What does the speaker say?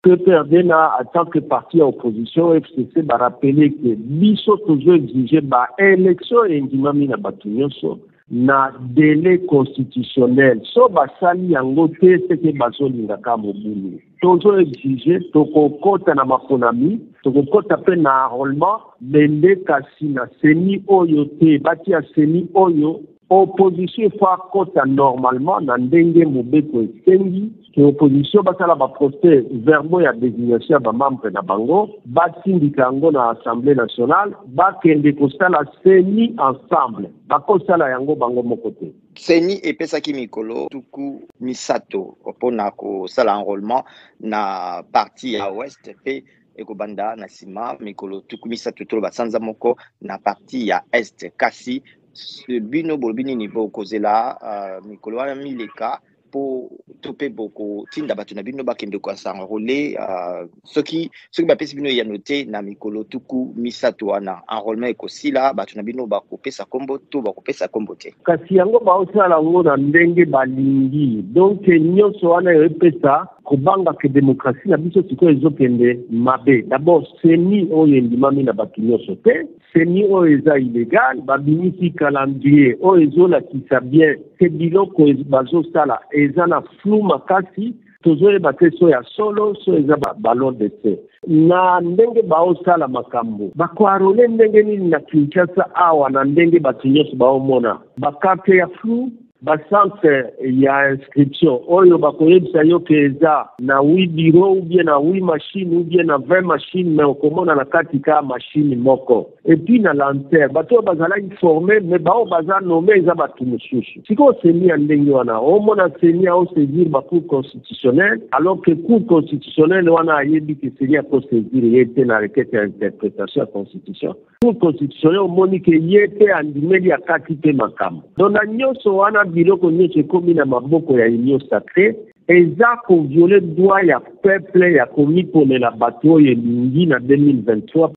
PPRD na en tant que parti ya opposition, FCC, barappeler ke biso tozo exiger ba élection endimami na bato nyonso na délai constitutionnel. So basali yango te, seke bazolingaka mobulu. Tozo exiger, tokokota na maponami, tokokota mpe na enrôlement mende, kasi na CENI oyo te. Batia CENI oyo opposition efo akota normalement na ndenge mobeko esengi ke opposition basala baprocès verbaux ya désignation ya bamembre na bango, batindika yango na Assemblée nationale, bakende kosala CENI ensemble. Bakosala yango bango moko te. CENI epesaki mikolo 30 mpona kosala enrôlement na partie ya ouest, mpe ekobanda na nsima mikolo 30, to basanza moko, na partie ya est. Kasi bino bolobi nini? Bokozela mikolo wana mileka mpo to mpe bokotinda bato na bino bakende kos'enrôler? Soki bapesi bino eyano te na mikolo 30 wana, enrôlement ekosila, bato na bino bakopesa nkombo to bakopesa nkombo te? Kasi yango baosala yango na ndenge balingi. Donc nyonso wana epesa kobanga ke démocratie na biso sikoyo ezokende mabe. D'abord, CENI oyo endimami na bato nyonso te, CENI oyo eza illégal. Babimisi calendrier oyo ezolakisa bien ke biloko bazosala eza na flou makasi. Tozoyeba te so ya solo, so eza ballon d'essai. Na ndenge baosala makambo, bakoenrôler ndenge nini na Kinshasa awa, na ndenge bato nyonso baomona bacarte ya flou, bacentre ya inscription oyo bakoyebisa yo ke eza na 8 bureau ou bien na 8 machine ou bien na 20 machine, mais okomona na kati ka machine moko. Et puis na lenteur, bato oyo bazalaki formé, mais baoyo baza nommé eza bato mosusu. Sikoyo CENI ya ndenge wana, omona CENI aosaisir bacour constitutionnelle, alors que Cour constitutionnelle wana ayebi ke CENI akosaisir ye te na requête ya interprétation ya constitution. Cour constitutionnelle, omoni ke ye mpe andimeli, akati mpe makambo. Donc na nyonso wana, biloko nyonso ekómi na maboko ya Union sacrée. Eza kovioler droit ya peuple ya komiponela bato oyo elingi na 2023.